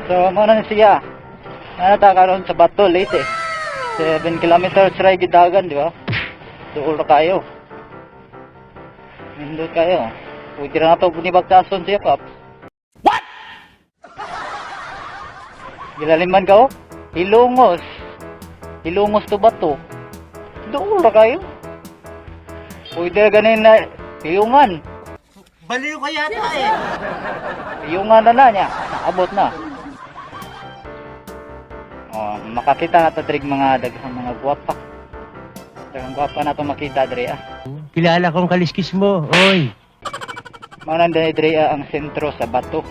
So, mao na siya. Naa ta karon sa Bato, Leyte. 7 kilometers ra gidagan, di ba? Duol ra kayo. Nindot kayo. Pwede ra nato ni bagtason siya, Paps. What? Gilaliman ka, oh. Hilongos. Hilongos to Bato. Duol ra kayo. Pwede ra ganin na piyungan. Baliw ka yata eh. Piyungan na na niya. Naabot na. Oh, makakita na to diri mga daghang mga gwapa. Daghang gwapa na to makita diri ah. Kilala kong kaliskis mo, oy. Mao nang diri ah, ang sentro sa Bato.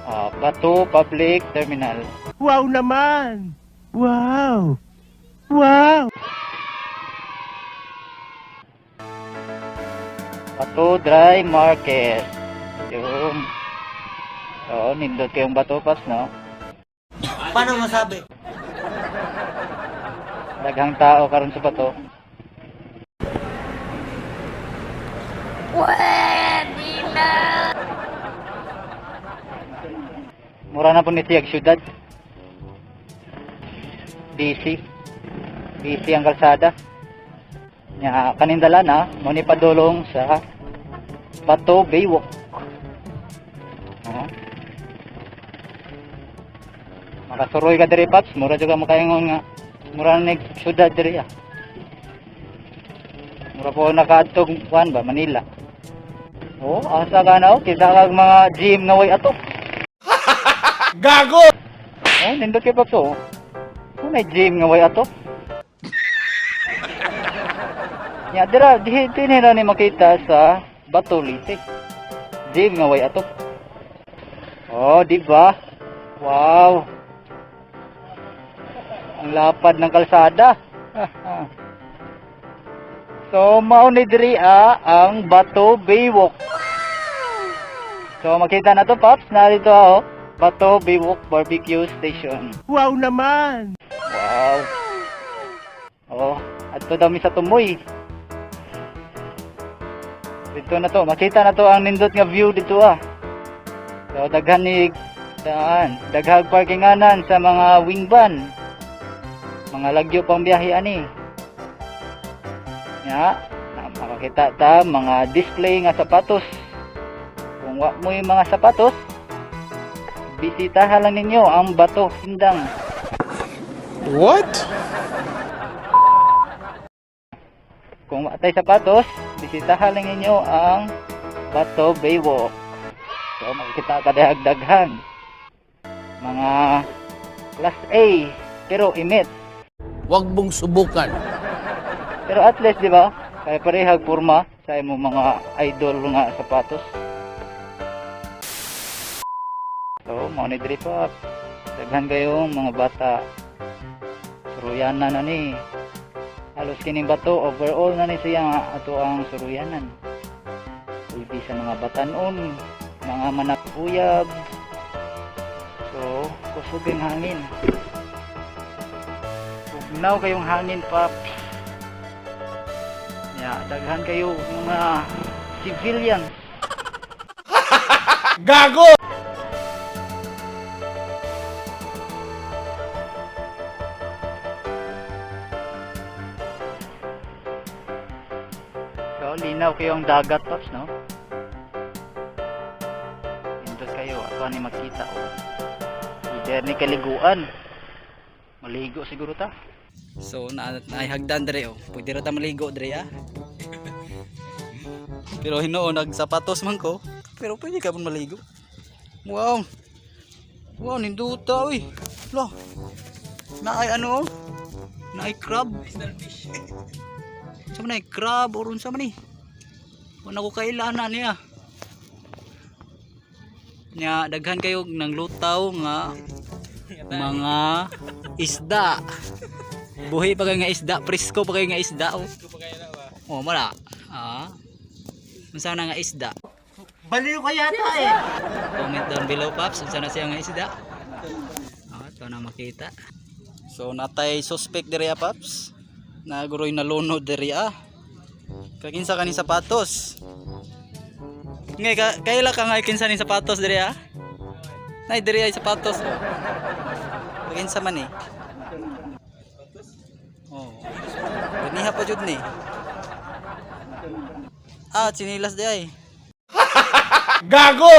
Ah, Bato Public Terminal. Wow naman! Wow! Wow! Bato Dry Market. Yun. So, nindot kayong Bato Paps, no? Paano masabi? Daghang tao karon sa Bato. Pwede na! Mura na po ni siyag syudad. Busy. Busy ang kalsada. Nya kanindala na mo ni padulong sa Bato Baywalk. Oo. Makasuroy ka diri, Paps, mura jud ka makaingon nga mura na ni syudad diri ah. Mura po nakaadtog kuan ba Manila. Oh, asa ka na oh, kita kag mga gym nga way ato. Gago! Oh, nindot kay Paps oh. Oh, may gym nga way ato. Ya, dira di dinhi ni makita sa Bato Leyte. Gym nga way ato. Oh, di ba? Wow. Ang lapad ng kalsada. So, mao ni diri ah, ang Bato Baywalk. So, makita na to, Paps. Narito ah, oh. Bato Baywalk Barbecue Station. Wow naman! Wow. Oh, adto daw mi sa Tumoy. Dito na to, makita na to ang nindot nga view dito ah. So daghan ni daan, daghag parkinganan sa mga wing van. Mga lagyo pang biyahe ani. Nya, na makakita ta mga display nga sapatos. Kung wa mo yung mga sapatos, bisitahan lang ninyo ang Bato Hindang. What? Kung wa tay sapatos, bisitahan lang ninyo ang Bato Baywalk. So makikita ka daghan mga class A pero imit. Huwag mong subukan. Pero at least, di ba? Kaya parehag porma sa imong mga idol nga sapatos. So, mao ni diri pa. Daghan kayong mga bata. Suruyanan na ni. Halos kining Bato, overall na ni siya nga ato ang suruyanan. Pwede sa mga batanon, mga manakuyab. So, kusog yung hangin. Ugnaw kayong hangin, Paps. Ya, daghan kayo mga civilian. Gago! So, linaw kayo ang dagat, Paps, no? Nindot kayo. Ato ni makita, oh. Either ni kaliguan. Maligo siguro ta. So na naihagdan dire oh. Pwede ra ta maligo dire ah. Pero hinuon nagsapatos man ko. Pero pwede ka man maligo. Wow. Wow, ninduta oy. Lo. Naay ano oh? Naay crab. Sa man ay crab or unsa man ni? Wala ko kailan na niya. Nya daghan kayo ng lutaw nga mga isda. Buhi pa kayo nga isda, presko pa kayo nga isda oh. Oh, mala. Ah. Unsa na nga isda? Baliw ka yata eh. Comment down below, Paps, unsa na siya nga isda? Ah, ito na makita. So natay suspect diri ah, Paps. Naguroy nalunod diri ah. Kakinsa kaning sapatos. Ngay ka kaila ka nga kinsa ning sapatos diri ah? Nay diri ay sapatos oh. Kinsa man eh. Oh. Ganiha pa jud ni. Ah, tsinilas di ay. Gago!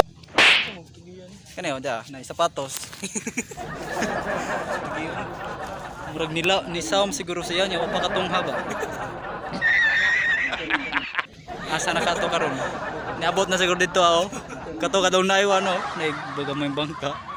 Kani oh, da, nay sapatos. Murag nila ni Sam siguro siya niya pa katungha ba. Asa na kato karon? Niabot na siguro dito ah, oh. Kato ka daw na ano, nay baga may bangka.